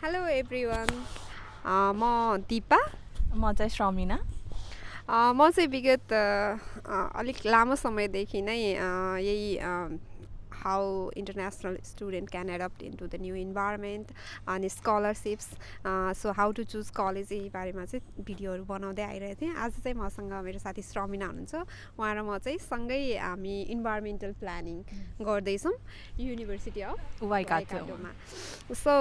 Hello everyone म दिपा म चाहिँ श्रमिना म चाहिँ विगत अलिक लामो समयदेखि नै यही how international student can adapt into the new environment अनि scholarships so how to choose college यही बारेमा चाहिँ भिडियोहरू बनाउँदै आइरहेको थिएँ। आज चाहिँ मसँग मेरो साथी श्रमिना हुनुहुन्छ। उहाँ र म चाहिँ सँगै हामी इन्भाइरोमेन्टल प्लानिङ गर्दैछौँ युनिभर्सिटी अफ वाइकाटोमा। सो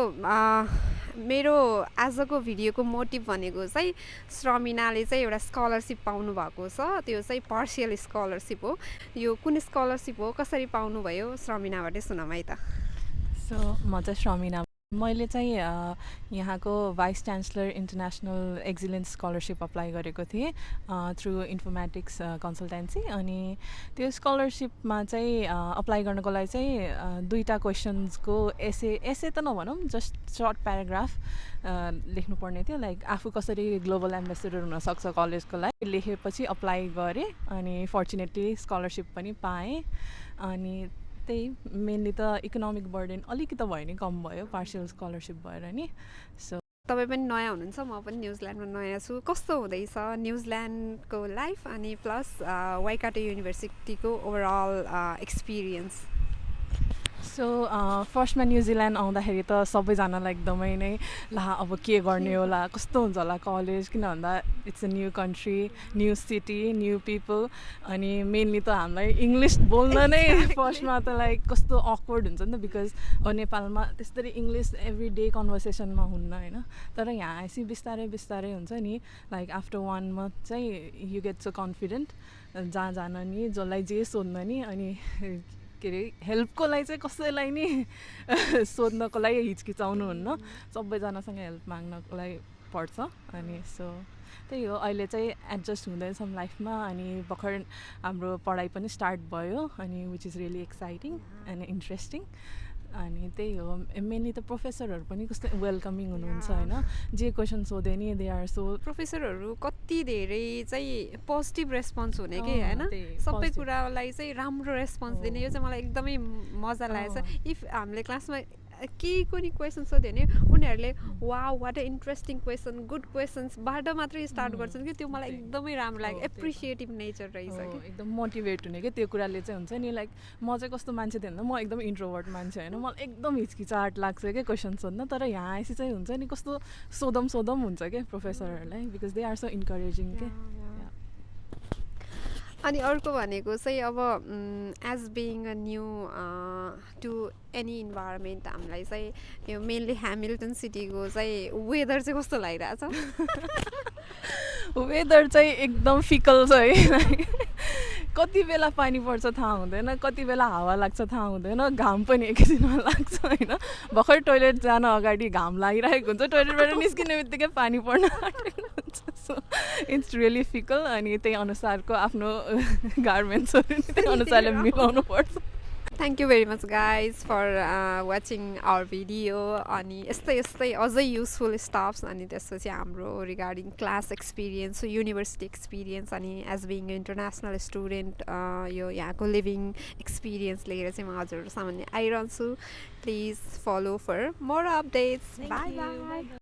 मेरो आजको भिडियोको मोटिभ भनेको चाहिँ श्रमिनाले चाहिँ एउटा स्कलरसिप पाउनु भएको छ। त्यो चाहिँ पार्सियल स्कलरसिप हो। यो कुन स्कलरसिप हो, कसरी पाउनुभयो, श्रमिनाबाटै सुनौँ है त। सो म चाहिँ श्रमिना। मैले चाहिँ यहाँको vice chancellor international excellence scholarship apply गरेको थिएँ थ्रु इन्फर्मेटिक्स कन्सल्टेन्सी। अनि त्यो स्कलरसिपमा चाहिँ अप्लाई गर्नको लागि चाहिँ दुईवटा क्वेसन्सको एसे त नभनौँ, जस्ट सर्ट प्याराग्राफ लेख्नुपर्ने थियो। लाइक आफू कसरी ग्लोबल एम्बेसेडर हुनसक्छ कलेजको लागि लेखेपछि अप्लाई गरेँ अनि फर्चुनेटली स्कलरसिप पनि पाएँ। अनि त्यही मेनली त इकोनोमिक बर्डन अलिकति भयो नि कम भयो पार्सियल स्कलरसिप भएर नि। सो तपाईँ पनि नयाँ हुनुहुन्छ, म पनि न्युजिल्यान्डमा नयाँ छु। कस्तो हुँदैछ न्युजिल्यान्डको लाइफ अनि प्लस वाइकाटो युनिभर्सिटीको ओभरअल एक्सपिरियन्स? सो फर्स्टमा न्युजिल्यान्ड आउँदाखेरि त सबैजनालाई एकदमै नै ला अब के गर्ने होला, कस्तो हुन्छ होला कलेज, किन भन्दा it's a new country, new city, new people. अनि मेनली त हामीलाई इङ्ग्लिस बोल्न नै फर्स्टमा त लाइक कस्तो अक्वर्ड हुन्छ नि त, बिकज अब नेपालमा त्यसरी इङ्ग्लिस एभ्री डे कन्भर्सेसनमा हुन्न होइन। तर यहाँ आएपछि बिस्तारै बिस्तारै हुन्छ नि, लाइक आफ्टर 1 मन्थ चाहिँ यु गेट सो कन्फिडेन्ट जहाँ जान नि, जसलाई जे सोध्न नि। अनि के अरे हेल्पको लागि चाहिँ कसैलाई नि सोध्नको लागि हिचकिचाउनु हुन्न, सबैजनासँग हेल्प माग्नको लागि पर्छ। अनि सो त्यही हो, अहिले चाहिँ एडजस्ट हुँदैछौँ लाइफमा। अनि भर्खर हाम्रो पढाइ पनि स्टार्ट भयो अनि which is really exciting and interesting. अनि त्यही हो, मेनली त प्रोफेसरहरू पनि कस्तो वेलकमिङ हुनुहुन्छ होइन, जे क्वेसन सोधे नि दे आर सो। प्रोफेसरहरू कति धेरै चाहिँ पोजिटिभ रेस्पोन्स हुने कि होइन, सबै कुरालाई चाहिँ राम्रो रेस्पोन्स दिने। यो चाहिँ मलाई एकदमै मजा लागेको छ। इफ हामीले क्लासमा केही कुनै क्वेसन सोध्यो भने उनीहरूले wow what a interesting question, good क्वेसन्सबाट मात्रै स्टार्ट गर्छन् कि त्यो मलाई एकदमै राम्रो लाग्यो। एप्रिसिएटिभ नेचर रहेछ कि एकदम मोटिभेट हुने कि त्यो कुराले चाहिँ हुन्छ नि। लाइक म चाहिँ कस्तो मान्छे थिएँ भन्दा म एकदम इन्ट्रोभर्ट मान्छे होइन, मलाई एकदम हिचकिचाहट लाग्छ क्या क्वेसन सोध्न। तर यहाँ आएपछि चाहिँ हुन्छ नि कस्तो सोधम हुन्छ क्या प्रोफेसरहरूलाई, because they are so encouraging के। अनि अर्को भनेको चाहिँ अब as being a new to any environment हामीलाई चाहिँ यो मेनली ह्यामिल्टन सिटीको चाहिँ वेदर चाहिँ कस्तो लागिरहेछ? वेदर चाहिँ एकदम फिकल छ है। कति बेला पानी पर्छ थाहा हुँदैन, कति बेला हावा लाग्छ थाहा हुँदैन, घाम पनि एकैछिनमा लाग्छ होइन। भर्खर टोइलेट जान अगाडि घाम लागिरहेको हुन्छ, टोइलेटबाट निस्किने बित्तिकै पानी पर्न आँटेको हुन्छ। So it's really fickle. अनि त्यही अनुसारको आफ्नो गार्मेन्ट्सहरू नि त्यही अनुसारले मिलाउनु पर्छ। Thank you very much guys for watching our video. अनि यस्तै यस्तै अझै युजफुल स्टफ्स अनि त्यसपछि हाम्रो regarding class experience, university experience अनि एज बिङ इन्टरनेसनल स्टुडेन्ट यो यहाँको लिभिङ एक्सपिरियन्स लिएर चाहिँ म हजुरहरू सामान्य आइरहन्छु। Please follow for more updates. Bye by.